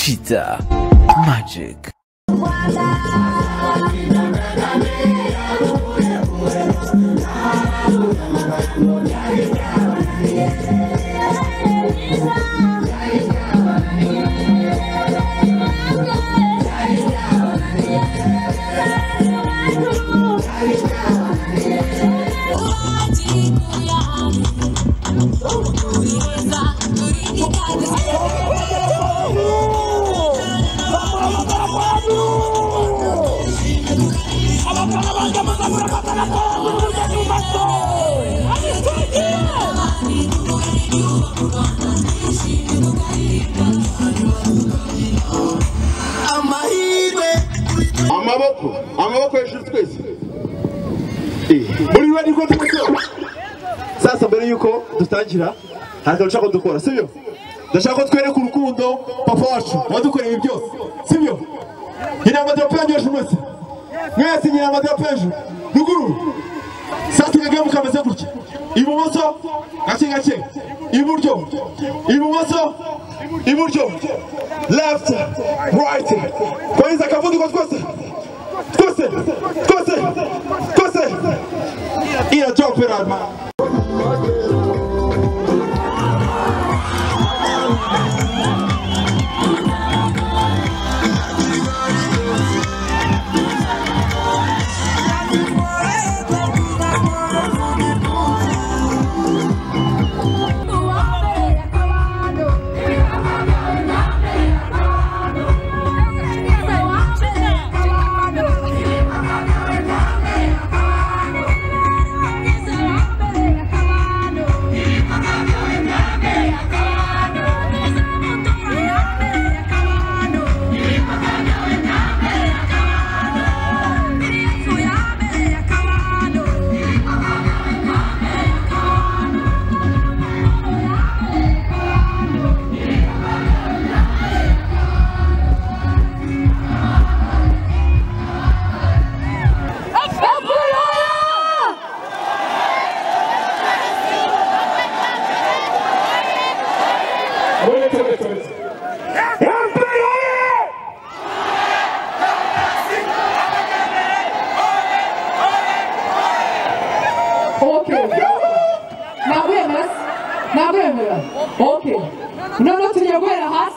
Cheetah Magic. Amaboko, amaboko hejuru twese. Muri ready ko tukora. Sasa mbere yuko dutangira hari akantu nshaka dukora, sibyo? Ndashaka ko twereka urukundo papa wacu wadukoreye ibi byose, sibyo? Nyina amadarapo yanyu hejuru mwese. Mwese nyina amadarapo hejuru. Ruguru. Sasa kagame mukameze gutya. Ibumoso gake gake. Iburyo. Ibumoso. Iburyo. Left, right. Kwanza akavuduko twese. Twese. Twese. Twese. Ina drop it out, man. Okay. No, tugiye guhera hasi.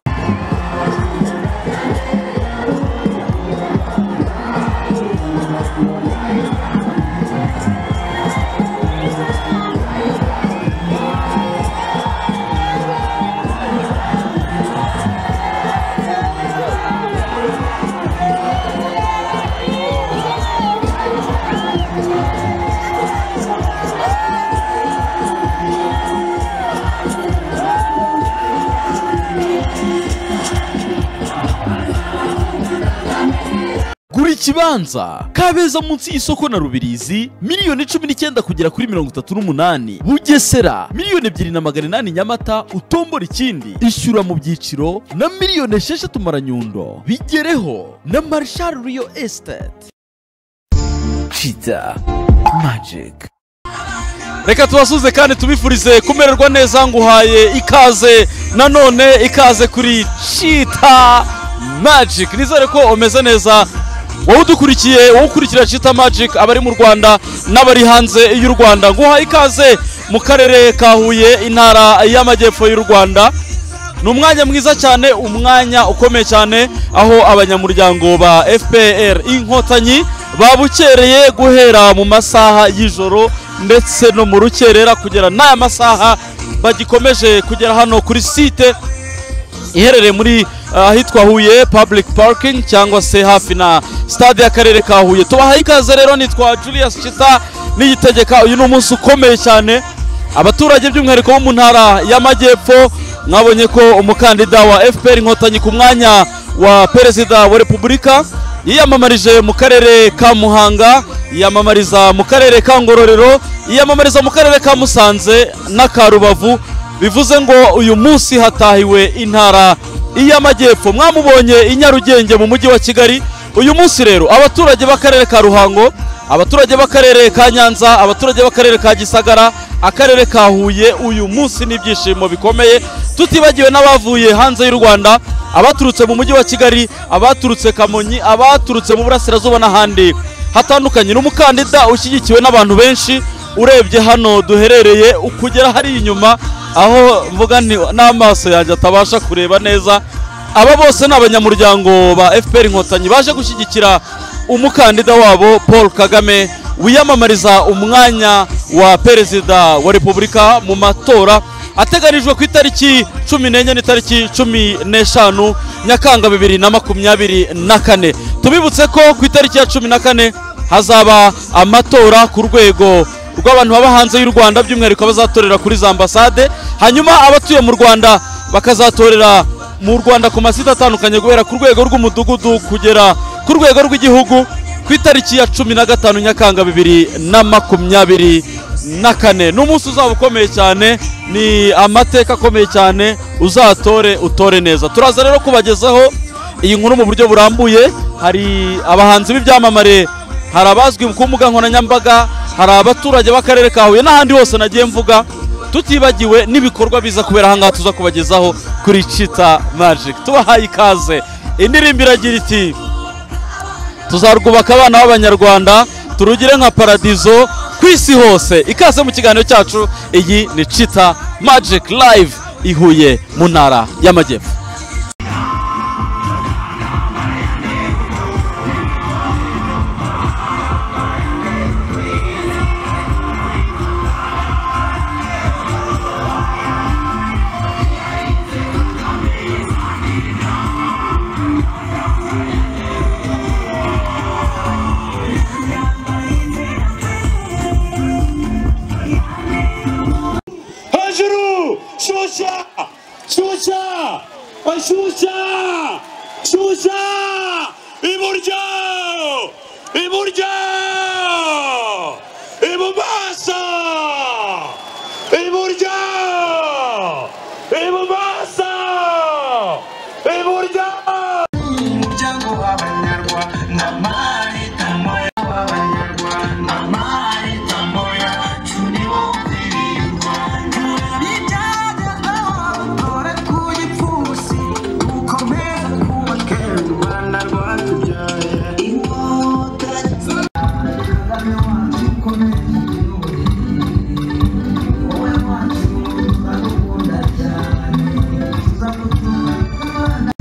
Gura ikibanza Kabeza munsi y'isoko na Rubirizi miliyoni 19 kugera kuri 38, Bugesera miliyoni 2,800, Nyamata utombora ikindi ishyura mu byiciro na miliyoni 6 Maranyundo. Bigereho na Marshal Real Estate. Cheetah Magic. Reka tubasuze kandi tubifurize kumererwa neza, nguhaye ikaze nanone ikaze kuri Cheetah Magic. Nizere ko umeze neza wowe udukurikiye, wowe ukurikira Cheetah Magic, abari mu Rwanda n'abari hanze y'u Rwanda. Nguhaye ikaze mu karere ka Huye, intara y'amajyepfo y'u Rwanda. Ni umwanya mwiza cyane, umwanya ukomeye cyane, aho abanyamuryango ba FPR Inkotanyi babukereye guhera mu masaha y'ijoro ndetse no mu rukerera kugera n'aya masaha bagikomeje kugera hano kuri site iherereye muri ahitwa Huye Public Parking cyangwa se hafi na stade y'akarere ka Huye. Tubahaye ikaze rero, nitwa Julius Chita Niyitegeka. Uyu ni umunsi ukomeye cyane abaturage by'umwihariko bo mu ntara y'amajyepfo. Mwabonye ko umukandida wa FPR Inkotanyi ku mwanya wa Perezida wa Repubulika yiyamamarije mu karere ka Muhanga, yiyamamariza mu karere ka Ngororero, yiyamamariza mu karere ka Musanze n'aka Rubavu. Bivuze ngo uyu munsi hatahiwe intara y'amajyepfo. Mwamubonye i Nyarugenge mu mujyi wa Kigali. Uyu munsi rero abaturage b'akarere ka Ruhango, abaturage b'akarere ka Nyanza, abaturage b'akarere ka Gisagara, akarere ka Huye, uyu munsi n'ibyishimo bikomeye, tutibagiwe n'abavuye hanze y'u Rwanda Abaturutse mu mujyi wa Kigali, abaturutse Kamonyi, abaturutse mu Burasirazuba n'ahandi hatandukanye. N'umukandida ushyigikiwe n'abantu benshi. Urebye hano duherereye ukugera hari inyuma aho mvuga nti n'amaso yanjye atabasha kureba neza, aba bose ni abanyamuryango ba FPR Inkotanyi baje gushyigikira umukandida wabo Paul Kagame wiyamamariza umwanya wa perezida wa Repubulika mu matora ateganijwe ku itariki 14 n'itariki 15 Nyakanga 2024. Tubibutse ko ku itariki ya 14 hazaba amatora ku rwego rw'abantu baba hanze y'u Rwanda, by'umwihariko bazatorera kuri za ambasade, hanyuma abatuye mu Rwanda bakazatorera mu Rwanda ku masite atandukanye guhera ku rwego rw'umudugudu kugera ku rwego rw'igihugu ku itariki ya 15 Nyakanga 2024. Ni umunsi uzaba ukomeye cyane, ni amateka akomeye cyane, uzatore utore neza. Turaza rero kubagezaho iyi nkuru mu buryo burambuye. Hari abahanzi b'ibyamamare, hari abazwi ku mbuga nkoranyambaga, hari abaturage b'akarere ka Huye n'ahandi hose nagiye mvuga, tutibagiwe n'ibikorwa biza kubera aha ngaha tuza kubagezaho kuri Chita Magic. Tubahaye ikaze. Indirimbo iragira iti: tuzarwubaka abana b'Abanyarwanda turugire nka paradizo ku isi hose. Ikaze mu kiganiro cyacu. Iyi ni Chita Magic Live i Huye mu ntara y'Amajyepfo. Shusha! Shusha! Shusha! Shusha! Iburyo! Iburyo! Ibumoso! Iburyo! Ibumoso! Iburyo! Umuryango w'Abanyarwanda amahitamo y'Abanyarwanda amahitamo yacu ni wo ukwiriye u Rwanda. Ibyagezweho dore ku gipfunsi dukomeze twubake u Rwanda rwatubyaye. Inkotanyi Kagame wacu ukomeze uyobore, wowe wacu turagukunda cyane, tuzagutura Rwanda.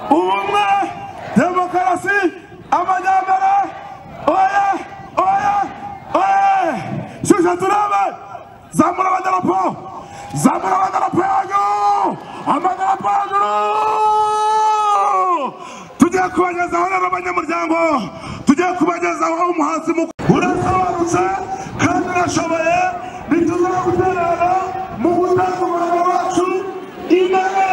Ubumwe, demokarasi, amajyambere, oye, oye, oye! Shusha turebe! Zamura amadarapo! Zamura amadarapo yanyu! Amadarapo yanyu! Tugiye kubagezaho rero abanyamuryango, tugiye kubagezaho umuhanzi mukuru urasobanutse kandi urashoboye, ntituzagutererana mu gutanga umurongo wacu imbere.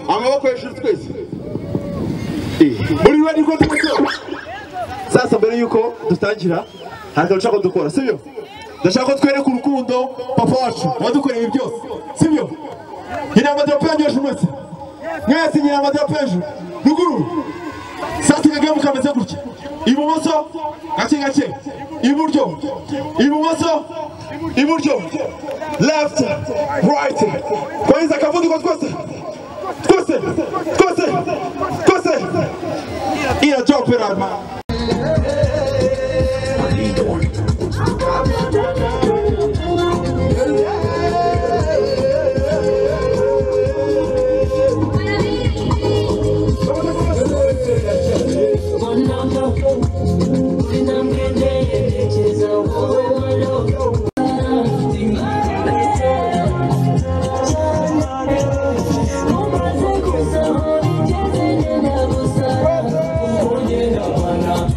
Amaboko hejuru twese. Muri ready ko dukora. Sasa mbere yuko dutangira hari akantu nshaka ko dukora, sibyo? Ndashaka ko twereka urukundo papa wacu wadukoreye ibi byose, sibyo? Nyina amadarapo yanyu hejuru mwese. Mwese nyina amadarapo hejuru. Ruguru. Sasa kagame kameze gutya. Ibumoso gake gake. Iburyo. Ibumoso. Iburyo. Left, right. Kwanza akavuduko twese. Twese. Twese. Twese. Ina drop it out, man. Bana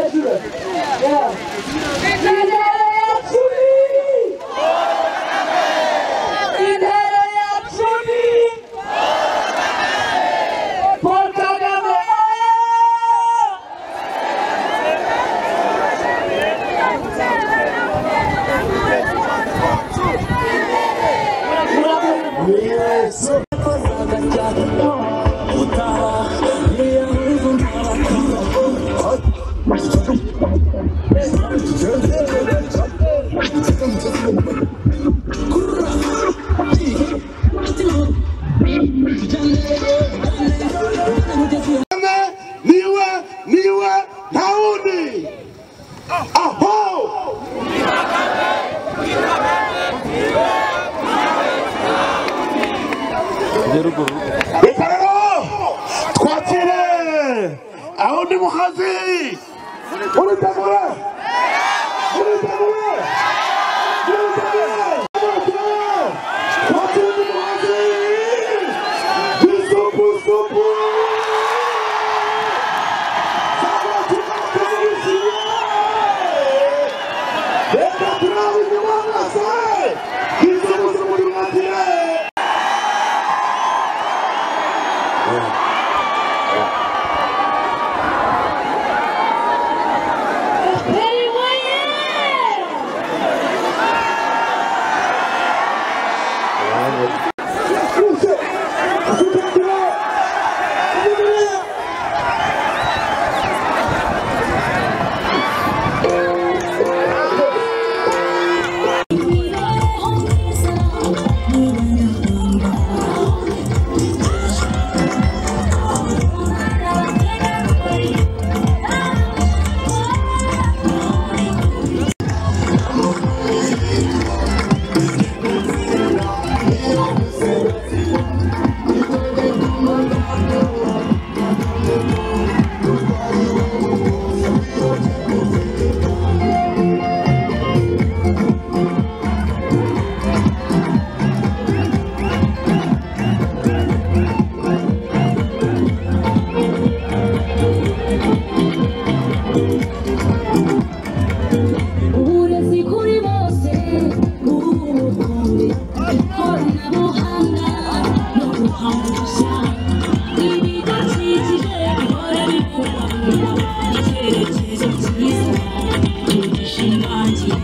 Hejuru. Yeah. Intero ya 10. Intero ya 10. Paul Kagame. Niwe, niwe, ntawundi. Aho! Reka rero twakire aho ndi muhazi. Uritegura? Uritegura? Uritegura? Twakire undi muhazi. Isupu. Uburezi kuri bose, ubukungu, ikoranabuhanga no guhanga ibidukikije bihora bikubangura icyerekezo cyiza tugishimangira.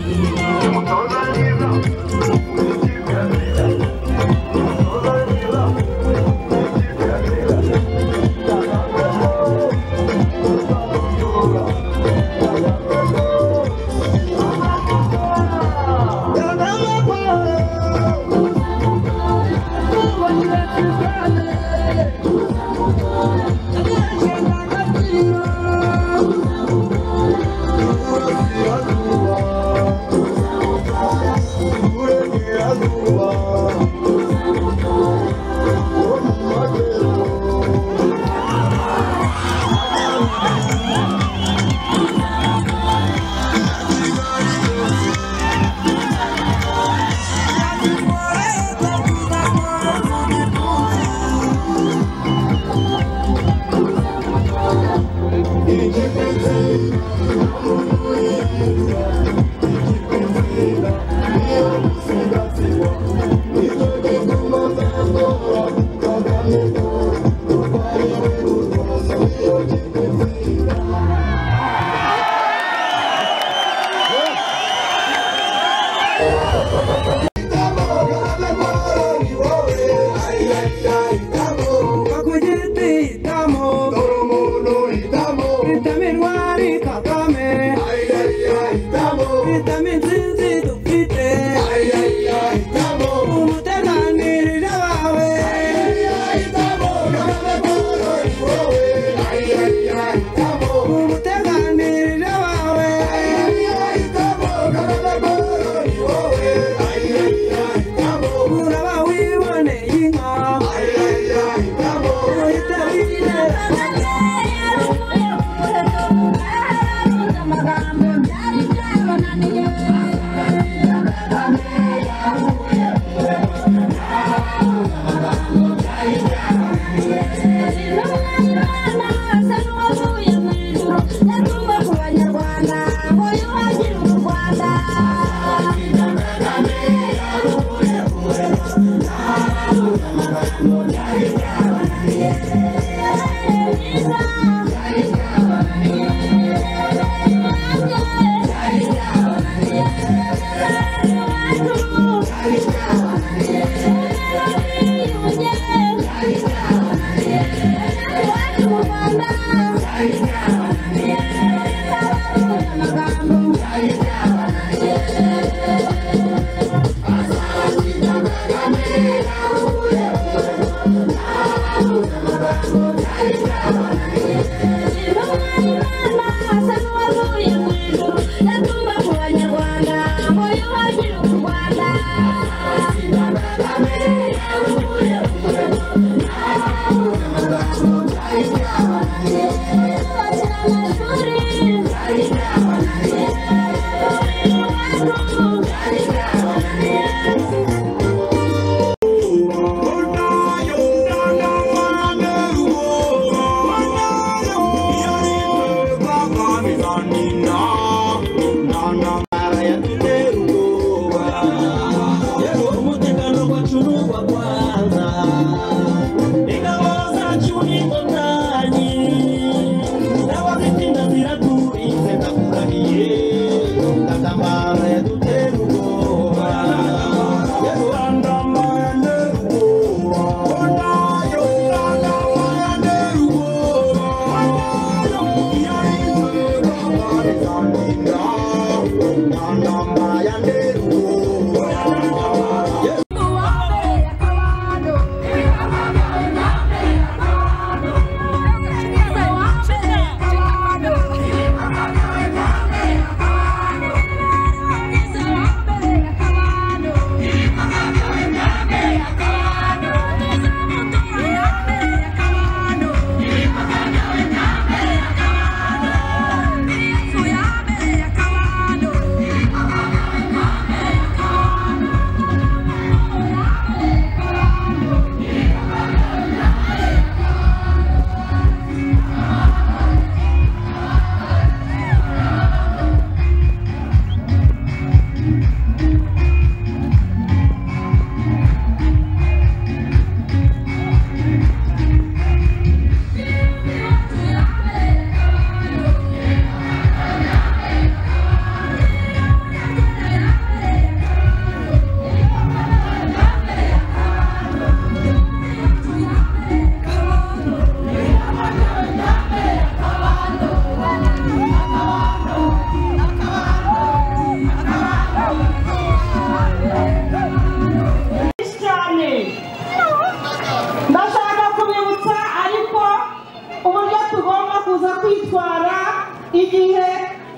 Igihe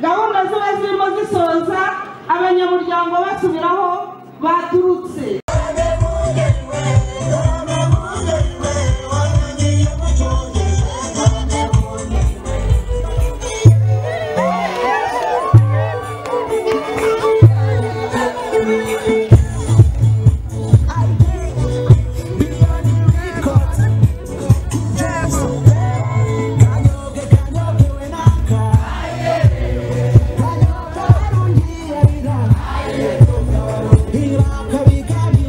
gahunda ziba zirimo zisoza abanyamuryango basubiraho baturutse. He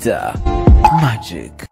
Cheetah Magic.